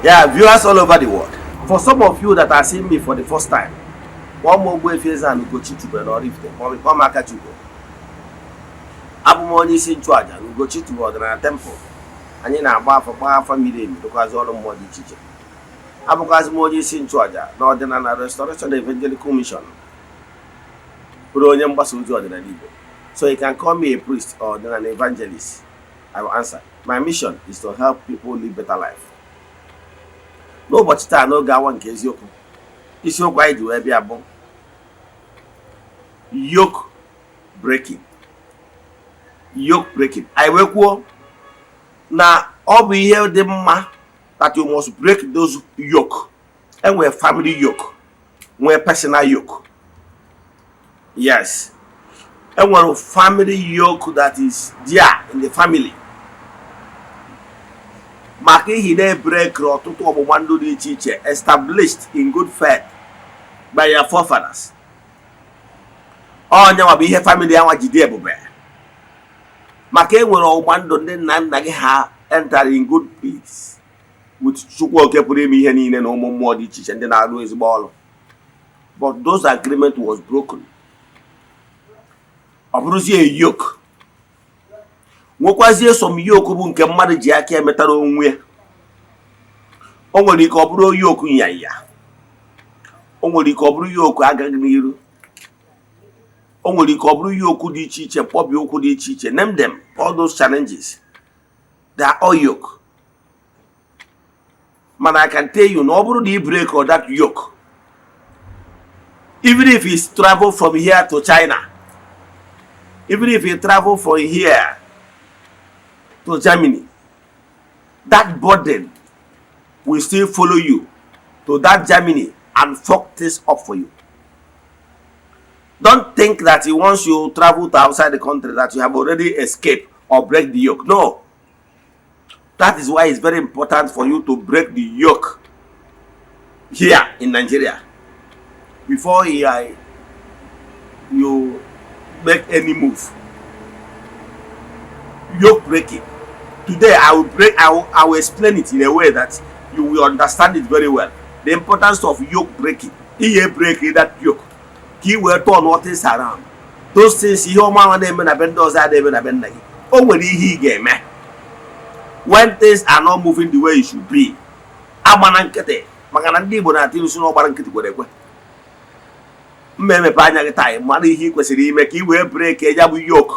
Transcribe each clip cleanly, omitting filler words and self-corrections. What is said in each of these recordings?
Yeah, viewers all over the world. For some of you that are seeing me for the first time, kpọọ m Ogbuefi Eze-Ana Ugochi tubelu n'Oraifite ma ọ bụ kpọọ m Akachukwu. Abụ m onye isi nchụaja na Ugochi tubelu ọdịnala temple. Anyị na-agba afa, gbaa afa miri emi, rụkwazị ọrụ mmụọ dị iche iche. Abụkwazị m onye isi nchụaja na Ọdịnala Restoration Evangelical Mission, bụrụ onye mgbasa ozi ọdịnala Igbo. So you can call me a priest or an evangelist. I will answer. My mission is to help people live better life. N'ụbọchị taa, n'oge awa nke eziokwu, isiokwu anyị ji wee bịa bụ yoke breaking. Yoke breaking. Anyị wee kwuo na ọ bụ ihe dị mma that you must break those yoke. Enwere family yoke, nwee personal yoke. Yes. Enwere family yoke that is there in the family. Maka ihi na-ebreak ọtụtụ ọgbụgba ndụ dị iche iche established in good faith by your forefathers. Onye nwa bụ ihe family anwa jide ebube, maka enwere ọgbụgba ndụ ndị nna nna gị ha enter in good peace with Chukwu oke pụrụ ime ihe niile na ụmụ mmụọ dị iche iche ndị na-arụ ezigbo ọrụ, but those agreement was broken, ọ bụrụzie yoke. Nwekwazie some yoke bụ nke mmadụ ji aka emetara onwe ya. O nwere ike ọ bụrụ yoke nyanya, o nwere ike ọ bụrụ yoke agaghị n'iru, o nwere ike ọ bụrụ yoke dị iche iche, mkpọbi ụkwụ dị iche iche. Name them, all those challenges, they are all yoke. Mana I can tell you na ọ bụrụ na ị break or that yoke, even if you travel from here to China, even if you travel from here to Germany, that burden will still follow you to that Germany and fuck this up for you. Don't think that once you travel to outside the country that you have already escaped or break the yoke. No. That is why it's very important for you to break the yoke here in Nigeria before you make any move. Yoke breaking. Today I will explain it in a way that you will understand it very well. The importance of yoke breaking. Ihe break that yoke, ka ị wee turn things around. Those things, ihe ọma ahụ na-eme na be ndị ọzọ adịghị eme na be nna gị. O nwere ihe ị ga-eme when things are not moving the way it should be. Agbana nkịtị, maka na ndị Igbo na-atụ ilu na ọgbara nkịtị kwere ekwe. Mma emepe anya gị taa, mara ihe ị kwesịrị ime ka ị wee break ya bụ yoke.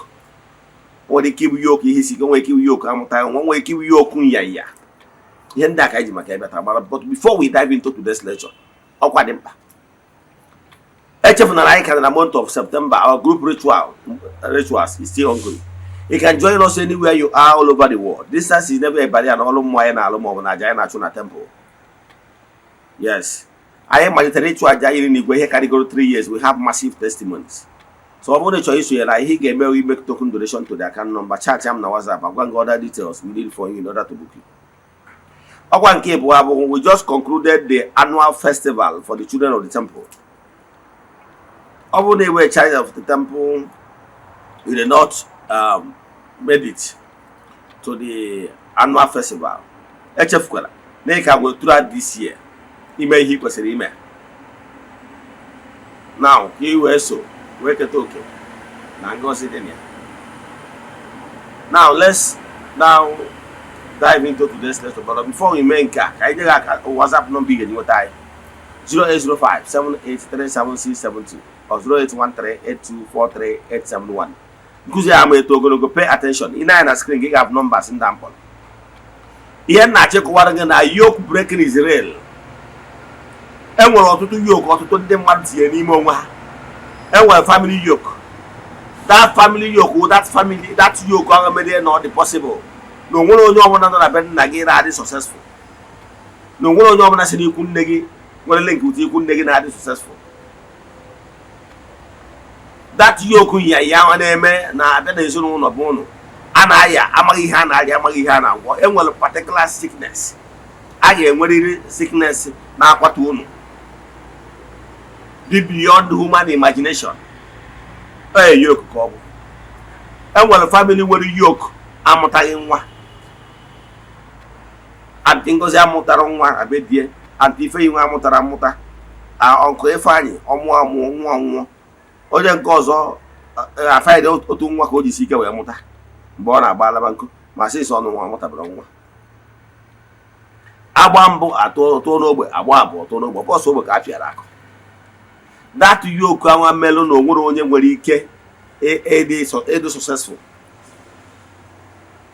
Nwere ike ịbụ yoke ihe isi ike, nwere ike ịbụ yoke amụta nwa, nwere ike ịbụ yoke nyanya. Ihe ndị a ka anyị ji maka ebe taa mara. But before we dive into today's lecture, ọkwa dị mkpa, echefuna na anyị ka na month of September, our group rituals is still ongoing. You can join us anywhere you are all over the world. Distance is never a barrier na ọrụ mmụọ anyị na-alụ maọbụ na aja anyị na-achụ na temple. Yes, anyị malitere ịchụ aja iri n'igwe ihe karịgoro 3 years. We have massive testimonies. So ọ bụrụ na ị chọrọ isonyere anyị, ihe ị ga-eme bụ ime token donation to the account number, chat am na WhatsApp, agwa gị other details we need for you in order to book you. Ọkwa nke abụọ bụ, we just concluded the annual festival for the children of the temple. Ọ bụrụ na ewe child of the temple, you did not made it to the annual festival, echefukwala na ị ka nwere throughout this year ime ihe ị kwesịrị ime now ka ị wee so wee keta oke na ngọzi dị na ya. Now let's now dive into today's lesson, but before we mee nke a, ka anyị nye gị aka WhatsApp number ị ga-eji nweta anyị: 0805 7837672 or 0813 8243871. Nkụzi ya ama eto ogologo. Pay attention. Ị na-anya na screen gị, ga-abụ numbers ndị a mkpọrọ. Ihe m na-achịkọwara gị na yoke breaking is real. E nwere ọtụtụ yoke ọtụtụ ndị mmadụ tinye n'ime onwe ha. E nwere family yoke. That family yoke wụ that family, that yoke ahụ mere na ọ dị possible na onwere onye ọbụla nọ na be nna gị na-adị successful, na onwere onye ọbụla si n'ikwu nne gị nwere link with ikwu nne gị na-adị successful. That yoke nyanya ahụ na-eme na-abịa n'ezinụlọ bụ ụnụ a na-aya, amaghị ihe a na-arịa, amaghị ihe a na-agwọ. Enwere particular sickness, a ga-enwerịrị sickness na-akwatu ụnụ dị beyond human imagination. Ee, yoke ka ọ bụ. Enwere family nwere yoke amụtaghị nwa. Aunty Ngozi amụtara nwa na be die. Aunty Ifeyinwa amụtara amụta. Uncle Ifeanyị ọmụọ amụọ nwa nwụọ. Onye nke ọzọ afaghị otu nwa ka o jisi ike wee mụta mgbe ọ na-agba alaba nkụ ma sịsọ ọnụ nwa amụtabara nwa. Agba mbụ atụ tụọ n'ogbe, agba abụọ tụọ n'ogbe, bọsụ ogbe ka a pịara akụ. That yoke anwa melụ na onwere onye nwere ike ịdị successful.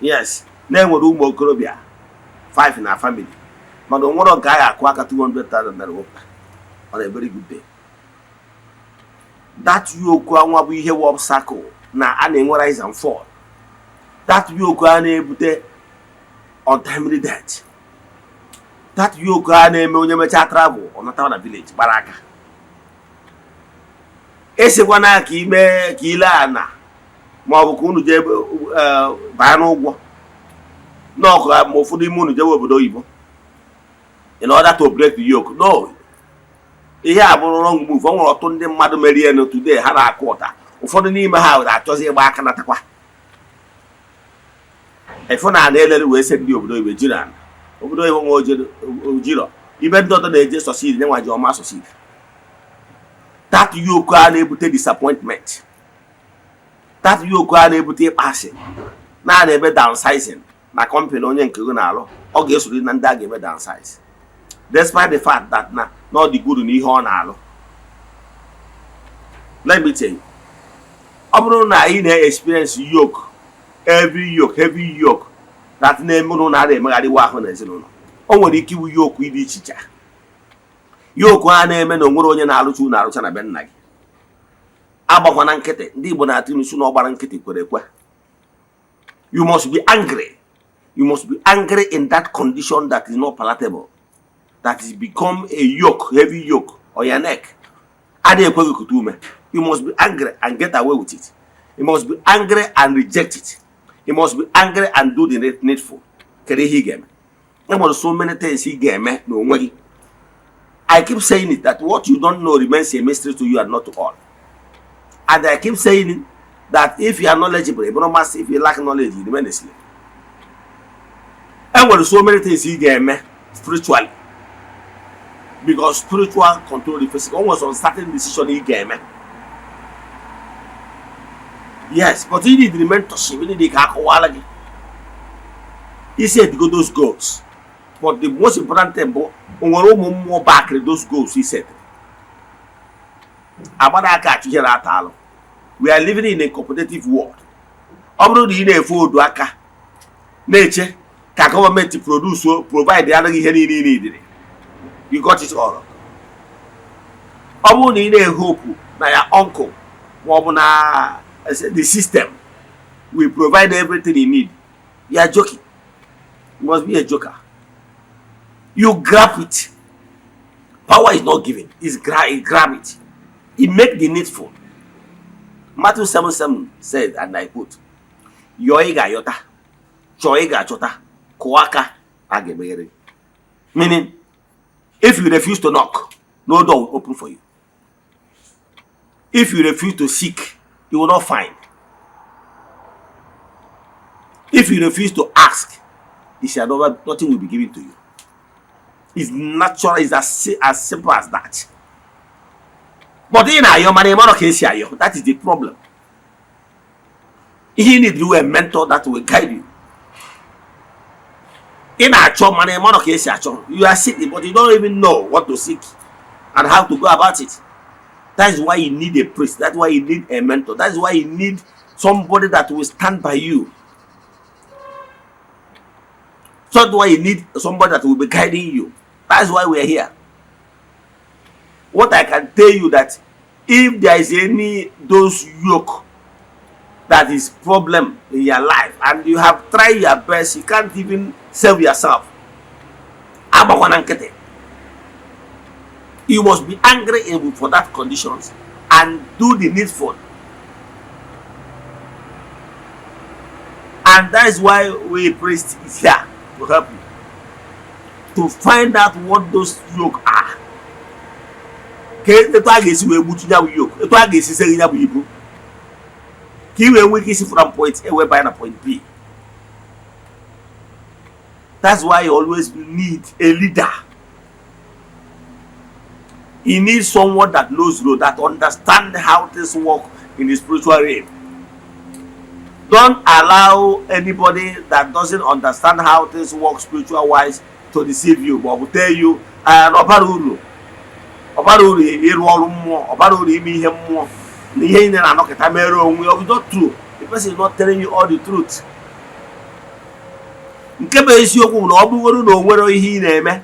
Yes, na-enwere ụmụ okorobịa 5 na family, mana onwere nke a ga-akụ aka 200,000 naira wepụta on a very good day. That yoke anwa bụ ihe wụ obstacle na a na-enwe rise and fall. That yoke a na-ebute untimely death. That yoke a na-eme onye mechaa travel, ọ natawa na village gbara aka. Esikwana ka ime ka ile ana ma ọ bụ ka unu jee baa n'ụgwọ n'ọkụ, ma ụfọdụ ime unu jewe obodo oyibo in order to break the yoke. No, ihe a bụrụ wrong move. O nwere ọtụtụ ndị mmadụ merienu today ha na-akụ ụta. Ụfọdụ n'ime ha na-achọzi ịgba aka natakwa ịfụ na ana elere wee sị ndị obodo oyibo jiri ana obodo oyibo nwe ojiro ibe ndị ọzọ na-eje succeed nyenwa ji ọma succeed. That yoke a na-ebute disappointment. That yoke a na-ebute ịkpa asị na na-eme downsizing na company onye nke gị na-alụ, ọ ga-esoro na ndị a ga-eme downsize despite the fact that na ọ dị good n'ihe ọ na-alụ. Let me tell you, ọ bụrụ na ị na-experience yoke, every yoke, heavy yoke that na-eme ụnụ na emegharịwa ahụ n'ezinụlọ, o nwere ike iwu yoke ịdị iche iche. Yoke a na-eme na onwere onye na-arụcha unu arụcha na be nna gị, agbakwana nkịtị. Ndị Igbo na-atụ ilu na ọgbara nkịtị kwere ekwe. You must be angry. You must be angry in that condition that is not palatable, that is become a yoke, heavy yoke on your neck, adịghị ekwe gị kute ume. You must be angry and get away with it. You must be angry and reject it. You must be angry and do the needful. Kedu ihe ị ga-eme? E nwere so many things ị ga-eme n'onwe gị. I keep saying it that what you don't know remains a mystery to you and not to all. And I keep saying it that if you are knowledgeable, ị bụrụ master. If you lack knowledge, you remain a slave. E nwere so many things ị ga-eme spiritually because spiritual control the physical. O nwere some certain decision ị ga-eme, yes, but you need the mentorship. You need ka akọwara gị isi edigo those goals. But the most important thing bụ o nwere ụmụ mmụọ backịrị those goals i set. Agbada aka achụ ihe na-ata alụ. We are living in a competitive world. Ọ bụrụ na ị na-efe odu aka na-eche ka gọọmenti produce provide anaghị ihe niile ị neediri, you got it all. Ọ bụrụ na ị na-ehope na ya uncle ma ọ bụ na the system will provide everything you need, you are joking. You must be a joker. You grab it. Power is not given. It's you grab it. You make the needful. Matthew 7:7 said, and I quote, "Yọọ, ị ga-ayọta; chọọ, ị ga-achọta; kụọ aka, a ga-emeghere gị." Meaning, if you refuse to knock, no door will open for you. If you refuse to seek, you will not find. If you refuse to ask, it shall never, nothing will be given to you. It's natural. It's as simple as that. But ị na-ayọ mana ị marọ ka esi ayọ. That is the problem. Ihe you need a mentor that will guide you. Ị na-achọ mana ị marọ ka esi achọ. You are seeking, but you don't even know what to seek and how to go about it. That is why you need a priest. That's why you need a mentor. That's why you need somebody that will stand by you. So that's why you need somebody that will be guiding you. That's why we are here. What I can tell you, that if there is any those yoke that is problem in your life and you have tried your best, you can't even save yourself, agbakwana nkịtị. You must be angry for that conditions and do the needful. And that is why we priest is here to help you to find out what those yoke are, ka etu a ga-esi wee gbutu ya bụ yoke, etu a ga-esi seghi ya bụ ibu, ka ị wee nwee ike isi from point A wee banye na point B. That's why you always need a leader. You need someone that knows road, that understand how things work in the spiritual realm. Don't allow anybody that doesn't understand how things work spiritual wise to deceive you, ma ọ bụ tell you na ọbara uru, ọbara uru ịrụ ọrụ mmụọ, ọbara uru ime ihe mmụọ, na ihe niile na-anọkịta mere onwe ya. Ọ not true. The person is not telling you all the truth. Nke bụ eziokwu bụ na ọ bụgoro na o nwere ihe ị na-eme,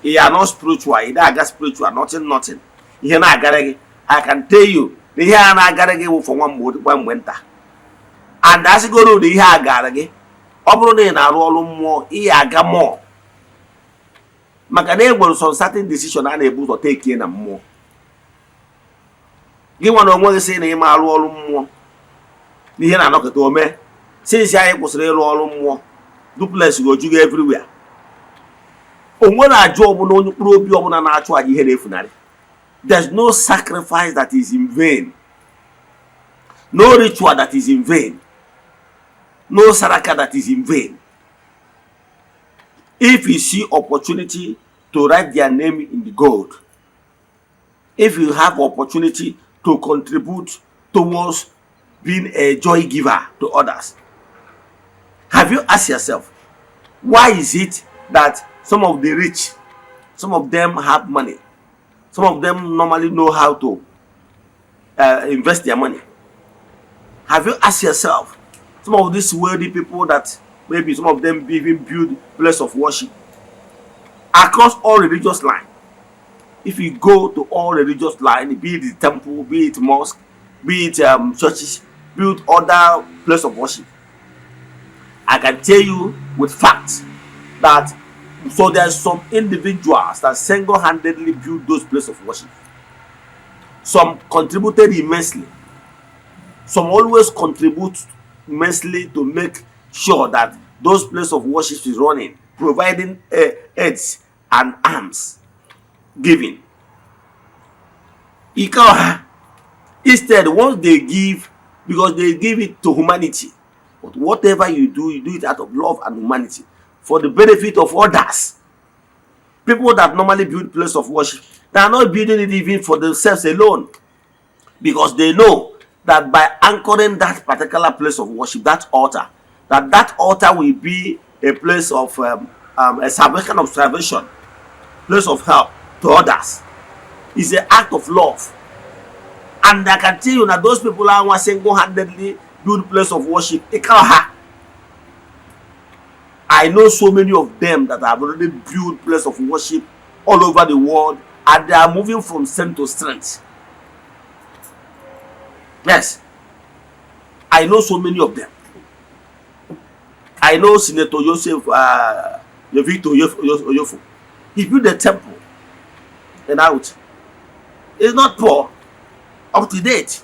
you are not spiritual, ị na-aga spiritual, nothing, nothing, ihe na-agara gị, I can tell you na ihe a na-agara gị wụ for nwa mgbe, nwa mgbe nta. And asịgoro na ihe a gara gị, ọ bụrụ na ị na-arụ ọrụ mmụọ, ị aga mmụọ, maka na e nwere some certain decision a na-ebu ụzọ tekie na mmụọ. Gị nwa na onwe gị sị na ị ma arụ ọrụ mmụọ na ihe na-anọkọta ome. Since anyị kwụsịrị ịrụ ọrụ mmụọ, duplex gojugo everywhere. O nwere aja ọbụla onye mkpụrụ obi ọbụla na-achụ aja ihe na-efunarị. There's no sacrifice that is in vain, no ritual that is in vain, no saraka that is in vain. If you see opportunity to write their name in the gold, if you have opportunity to contribute towards being a joy giver to others, have you asked yourself, why is it that some of the rich, some of them have money, some of them normally know how to invest their money? Have you asked yourself, some of these wealthy people that maybe some of them even build place of worship across all religious line? If you go to all religious line, be it the temple, be it mosque, be it churches, build other place of worship, I can tell you with facts that so there's some individuals that single-handedly build those places of worship. Some contributed immensely, some always contribute immensely to make sure that those places of worship is running, providing aids and alms giving. Ike ọha. Instead, once they give, because they give it to humanity, but whatever you do, you do it out of love and humanity for the benefit of others. People that normally build place of worship, they are not building it even for themselves alone, because they know that by anchoring that particular place of worship, that altar, that altar will be a place of a salvation of salvation, place of help to others. It's an act of love. And I can tell you that those people are single-handedly build place of worship. I know so many of them that have already built place of worship all over the world, and they are moving from strength to strength. Yes, I know so many of them. I know Senator Joseph Victor Oyofo. He built a temple and out. He's not poor up to date.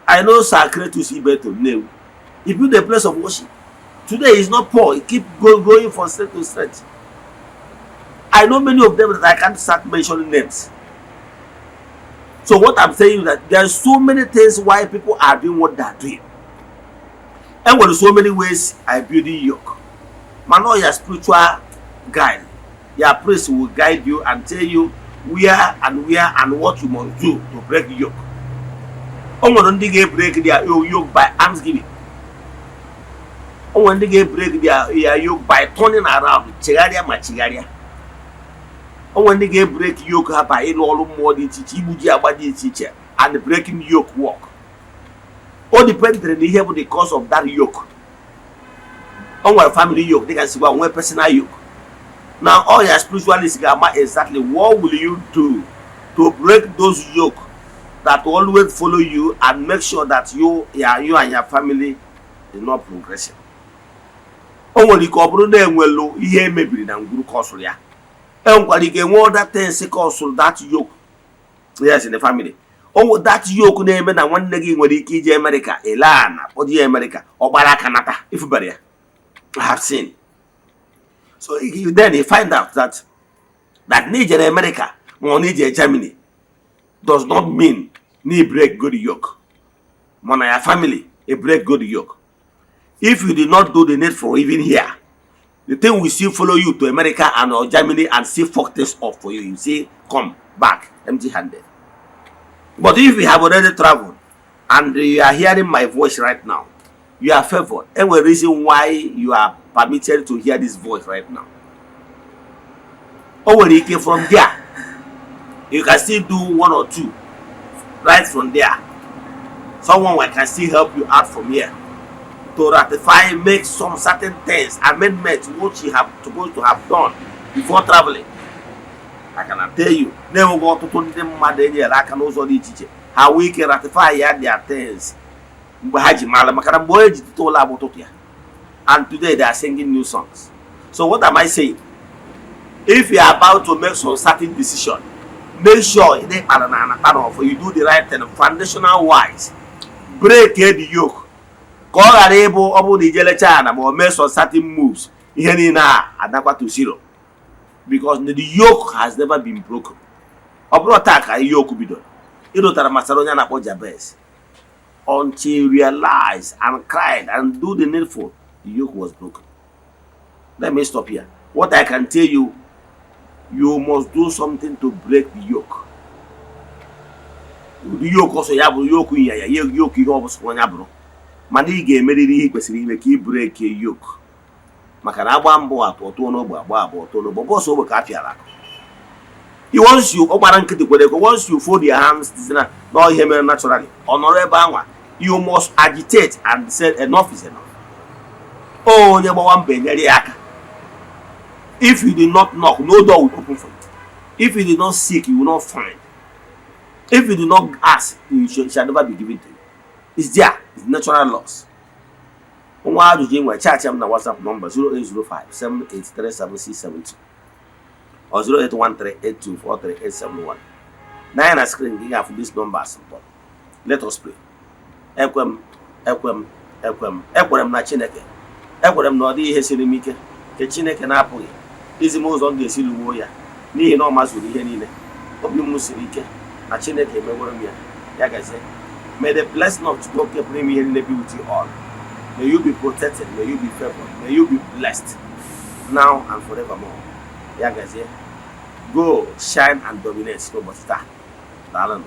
I know Sir Cletus Ibeto Nnewi. He built a place of worship. Today he's not poor. He keep going from strength to strength. I know many of them that I can't start mentioning names. So what I'm saying is that there are so many things why people are doing what they are doing. And with so many ways I building yoke. Man, know your spiritual guide. Your priest will guide you and tell you where and where and what you must do to break the yoke. O nwere ndị ga-ebreak their yoke by almsgiving. O nwere ndị ga-ebreak their yoke by turning around, chegharịa ma chigharịa. O nwere ndị ga-ebreak yoke ha by ịrụ ọrụ mmụọ dị iche iche, igbuji agba dị iche iche and breaking yoke work. O dependere na ihe bụ the cause of that yoke. O nwere family yoke, dịka nsikwa nwee personal yoke. Now all your spiritualists ga-ama exactly what will you do to break those yoke that always follow you and make sure that you and your family is not progressing. O nwere ike ọ bụrụ na enwelu ihe emebiri na ngwuru kọsụrụ ya. Enwekwara ike nwee other things kọsụrụ that yoke, yes, in the family. O that yoke na-eme na nwanne gị nwere ike ije Amerịka ele ana kpọje ya Amerịka, ọ gbara aka nata ifubere ya. I have seen. So then you find out that na ijere Amerịka ma ọ na ije Germany does not mean na i break go the yoke, mana ya family e break go the yoke. If you did not do the needful even here, the thing will still follow you to America and or Germany and still fuck things up for you. You see, come back empty handed. But if you have already traveled and you are hearing my voice right now, you are favored. And the reason why you are permitted to hear this voice right now. O nwere ike from there, you can still do one or two right from there. Someone can still help you out from here to ratify, make some certain things, amendments, what you have supposed to have done before traveling. I can tell you, na-enweghị ọtụtụ ndị mmadụ enyere aka n'ụzọ dị iche iche, ha nwee ike ratify ya their things mgbe ha ji mara, maka na mgbe onye ji tụtụ ụlọ abụ ụtụtụ ya. And today they are singing new songs. So what am I saying? If you are about to make some certain decision, make sure ị kpara na ana kpara ọfọ, you do the right thing foundational wise, break the yoke, ka ọ ghara ịbụ ọ bụrụ na ijelecha ana ma o mee some certain moves, ihe niile a adakwa to zero, because the yoke has never been broken. Ọ bụrụ taa ka yoke bidoro ịdụtara masara onye a na-akpọ Jabez, until he realized and cried and do the needful, the yoke was broken. Let me stop here. What I can tell you, you must do something to break the yoke. Ụdị yoke ọsọ ya bụrụ, yoke ịnyanya ya, yoke ihe ọ bụsịkwa ya bụrụ, mana ị ga-emerịrị ihe ị kwesịrị ime ka ị break yoke, maka na agba mbụ atụ tụọ n'ogbe, agba abụọ tụọ n'ogbe, bọsụ ogbe ka a pịara akụ. Once you ọ gbara nkịtị kwere ekwe, once you fold your hands na na ihe mere naturally, ọ nọrọ ebe anwa. You must agitate and say enough is enough. Onye gbawa mbọ, enyere ya aka. If you did not knock, no door will open for you. If you did not seek, you will not find. If you do not ask, you shall never be given to you. It's there. It's natural laws. Nwa ajụjụ ị nwere, chat m na WhatsApp number 0805 7837672 or 08138243871. Na na screen gị ga-afụ these numbers. But let us pray. Ekwe m, ekwe m, ekwe m, ekwere m na Chineke. Ekwere m na ọ dịghị ihe siri m ike nke Chineke na-apụghị izi m ụzọ m ga-esi lụwuo ya, n'ihi na ọ mazuru ihe niile. Obi m siri ike na Chineke emeworo m ya. Ya gazie. May the blessing of Chukwu Okike pụrụ ime ihe niile be with you all. May you be protected, may you be favored, may you be blessed now and forevermore. Ya gazie. Go shine and dominate n'ụbọchị taa. Daalụnụ.